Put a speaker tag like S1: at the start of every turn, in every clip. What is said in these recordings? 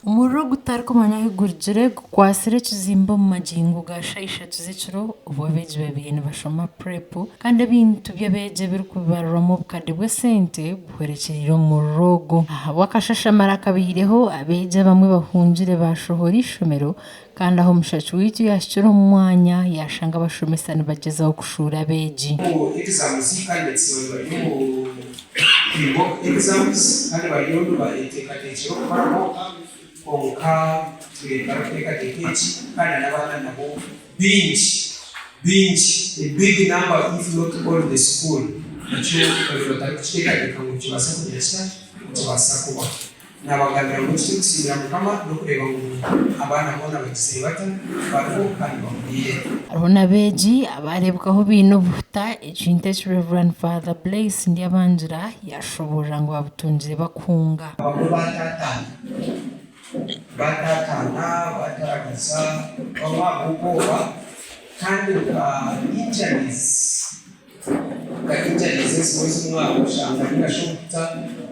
S1: Omuriro ogutarikumanywa ahu gurugire gukwatsire ekizimbe omu magingo ga shaaha ishatu z'ekiro obu abeegi babaire nibashoma purepu kandi ebintu by'abeegi ebirikubarirwamu obukadde bw'esente buhwerekyereire omu muriro ogu. Ahabw'akashashamara akabaireho, abeegi abamwe bahungire baashohora eishomero Kandi aho omushaki waitu yaahikire omu mwanya, yaashanga abashomesa nibagyezaho kushuura abeegi.
S2: Omu exams candidates bari bari omu pre-mock exams kandi bariyo nibayeteekateekyera okukora mock kwonka twine barikuteekateeka eki kandi na n'abaana nabo baingi baingi a big number if not all the school nakyo babaire batarikukiteekateeka ngu nikibaasa kugira kita nikibaasa kubaho. Naabagambira ngu eki turikusiimira Mukama n'okureeba ngu abaana boona bagizire bata, bariho kandi bahuriire.
S1: Hariho n'abeegi abaareebwaho baine obuhuta, ekintu eki Rev. Father Blaise Ndyabangira yaashoboorora ngu babutungire bakuhunga.
S2: Abamwe baataataana, baataataana, baataragaza, bamwe ahabw'obwoba kandi nka injuries. Nka injuries ezimwe ezimwe aho oshanga ninga shi obuhuta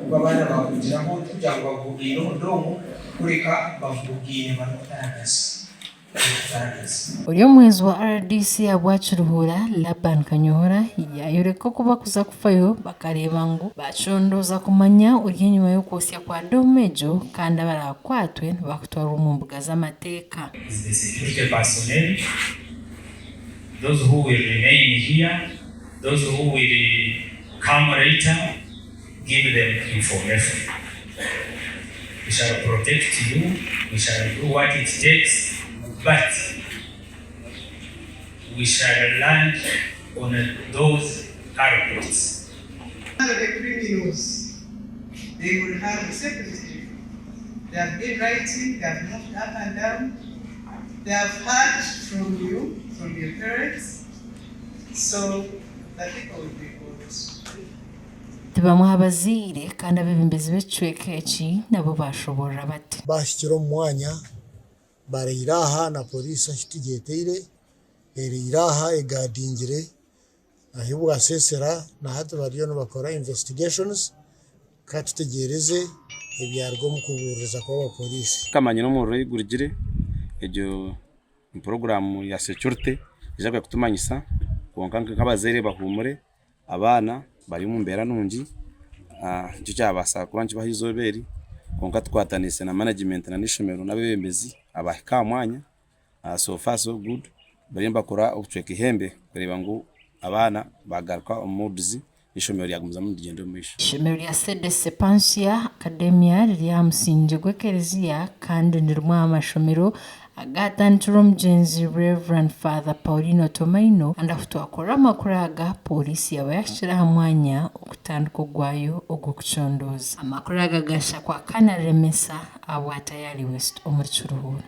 S2: obu abaana baahugiraho tikugira ngu babuhugaine obudomu kureka babuhugaine barikutaragaza, barikutaragaza.
S1: Ori omuhwezi wa rdc ahabwa Kiruhura, Laban Kanyohora yaayoreka oku bakuza kufayo bakareeba ngu baacondooza kumanya ori enyima y'okwotsya kwa doomu egyo kandi abaraakwatwe nibakutwarwa omu mbuga z'amateeka.
S3: Is the security personnel. Those who will remain here, those who will come later, give them information. We shall protect you, we shall do what it takes, but we shall land on those culprits.
S4: The criminals, they will have security. They have been writing, they have moved up and down. They have heard from you, from your parents, so the people will be good.
S1: Ti bamwe aha bazaire kandi abeebembezi b'ekicweka eki nabo baashoboorora bati.
S5: Baahikire omu mwanya baraire aha na pooriisi ahu tugyeteire eraire aha egaadingire ahu bwasesera na hati bariyo nibakora investigations ka tutegyereze ebyaruga omu kubuuririza kw'abapooriisi.
S6: Tukamanya n'omuriro ahu gurugire, egyo ni puroguraamu ya securite eija kuhika kutumanyisa kwonka nk'abazaire bahuumure abaana bari omu mbeera nungi nikyo kyabaasa kuba nikibaho eizooba eri kwonka tukwataniise na managimenti n'eishomero n'abeebembezi abahika aha mwanya. So far so good bariyo nibakora obucweka ihembe kureeba ngu abaana bagaruka omu moods eishomero ryagumizamu nirigyenda omu maisho.
S1: Eishomero rya Sede Sepansia Academia riri aha musingye gw'ekereziya kandi ni rimwe aha mashomero agaatandikirwe omugyenzi Rev. Father Paulino Tomaino kandi ahu twakorera amakuru aga, pooriisi yaaba yaahikire aha mwanya okutandika ogwayo ogw'okucondooza. Amakuru aga gaashakwa Kana Remesa ahabwa Tayari West omuri Kiruhura.